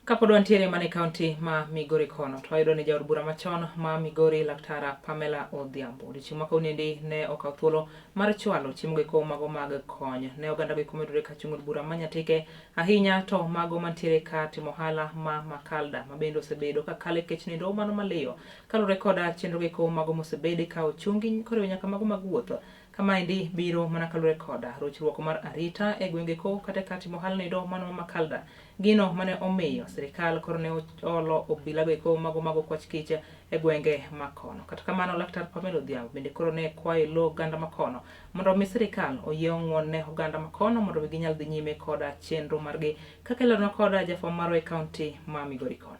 Kapod wantiere mana e kaunti ma Migori kono, to wayudo ni jaod bura machon ma Migori Laktara Pamela Odhiambo odiochieng' ma kawuonoendi ne okawo thuolo mar chwalo chiemo goeko mago mag kony ne oganda goeko mayudore ka chung' od bura ma Nyatike ahinya to mago mantiere ka timo ohala ma Makalda ma bende osebedo ka kalo e kech nendo mano maliyo kaluwore koda chenro goeko mago mosebedi ka ochungi koriwo nyaka mago mag wuoth. Kamaendi biro mana kaluwore koda rochruok mar arita e gwenge ko kata ka timo ohala nendo mano ma Makalda. Gino mane omiyo sirikal koro ne olo obila goeko mago mag okwach kich e gwenge ma kono. Kata kamano Laktar Pamela Odhiambo bende koro ne kwayo lo oganda ma kono mondo omi sirikal oyie ong'won ne oganda ma kono mondo mi ginyal dhi nyime koda chenro margi kaka ileronwa koda jafwambo marwa e kaunti ma Migori kono.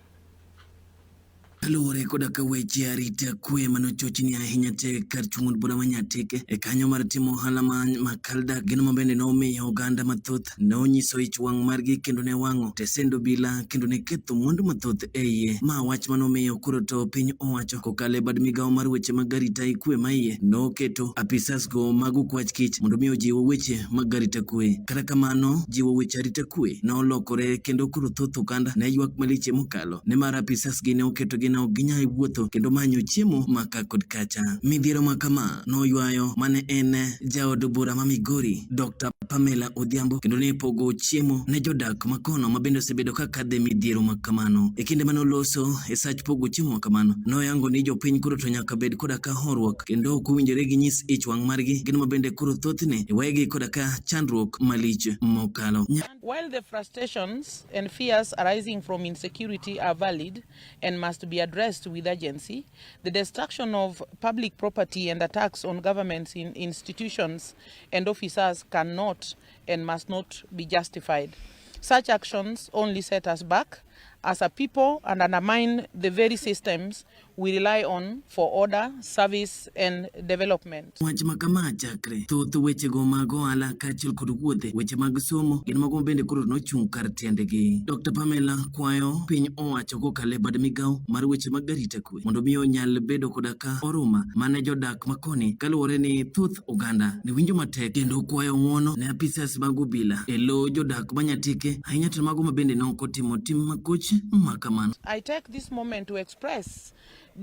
Kaluwore koda ka weche arita kwe manochochni ahinya te kar chung' od bura ma Nyatike e kanyo mar timo ohala ma Makalda, gino ma bende nomiyo oganda mathoth ne onyiso ich wang' margi kendo ne wang'o tesend obila kendo ne ketho mwandu mathoth e iye. Ma wach manomiyo koro to piny owacho kokalo e bad migawo mar weche mag arita kwe ma iye noketo apisas go mag okwach kich mondo mi ojiw weche mag arita kwe. Kata kamano, jiwo weche arita kwe nolokore kendo koro thoth oganda ne ywak malich mokalo nimar apisas gi ne oketogi ne ok ginyal wuotho kendo manyo chiemo ma ka kod kacha. Midhiero ma kama noywayo mane en jaod bura ma Migori Dr. Pamela Odhiambo kendo ne pogo chiemo ne jodak ma kono ma bende osebedo ka kadhe midhiero ma kamano. E kinde mane oloso e sach pogo chiemo ma kamano, noyango ni jopiny koro to nyaka bed koda ka horuok kendo ok owinjore ginyis ich wang' margi, gin ma bende koro thothne iwegi koda ka chandruok malich mokalo. While the frustrations and fears arising from insecurity are valid and must be addressed with urgency, the destruction of public property and attacks on government in institutions and officers cannot and must not be justified. Such actions only set us back as a people and undermine the very systems we rely on for order, service and development. Wach ma kama chakre thoth wechego mag ohala kaachiel kod wuothe, weche mag somo gin mago bende koro nochung' kar tiendgi. Dr. Pamela kwayo piny owacho kokalo e bad migawo mar weche mag arita kwe mondo mi onyal bedo koda ka oruma mane jodak makoni kaluwore ni thoth oganda ne winjo matek kendo kwayo ng'uono ne apisas mag obila e lo jodak ma Nyatike ahinya to mago ma bende ne ok otimo tim makoch ma kamano. I take this moment to express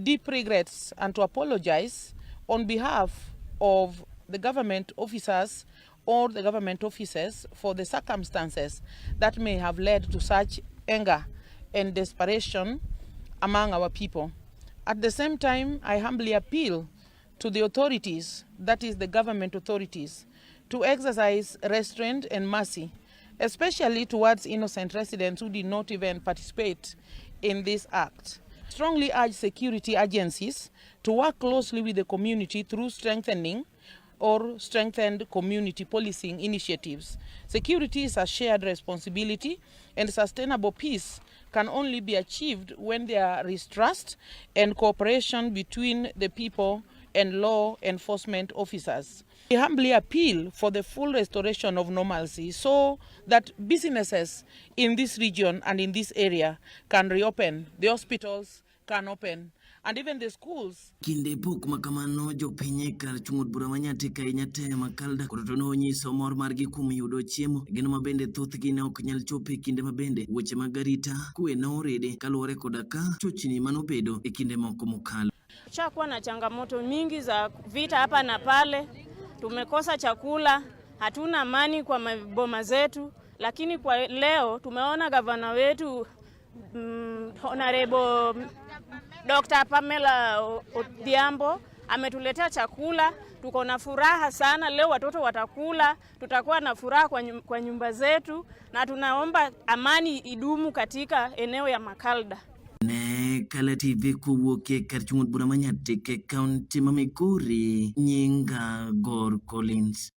deep regrets and to apologize on behalf of the government officers or the government offices for the circumstances that may have led to such anger and desperation among our people. At the same time, I humbly appeal to the authorities, that is the government authorities, to exercise restraint and mercy, especially towards innocent residents who did not even participate in this act. Strongly urge security agencies to work closely with the community through strengthening or strengthened community policing initiatives. Security is a shared responsibility, and sustainable peace can only be achieved when there is trust and cooperation between the people and law enforcement officers. We humbly appeal for the full restoration of normalcy so that businesses in this region and in this area can reopen, the hospitals can open, and even the schools. Kinde pok ma kamano jopiny e kar chung' od bura ma Nyatike ahinya te Makalda koro to nonyiso mor margi kuom yudo chiemo gino ma bende thothgi ne ok nyal chopo e kinde ma bende weche mag arita kwe ne oridi kaluwore koda ka chochni manobedo e kinde moko mokalo. Tushakuwa na changamoto mingi za vita hapa na pale, tumekosa chakula, hatuna amani kwa maboma zetu, lakini kwa leo tumeona gavana wetu Honorable Dr. Pamela Odhiambo ametuletea chakula. Tuko na furaha sana leo, watoto watakula, tutakuwa na furaha kwa nyumba zetu, na tunaomba amani idumu katika eneo ya Makalda. Ne Kala TV kowuok e kar chung' od bura ma Nyatike, kaunti ma Migori, nyinga Gor Collins.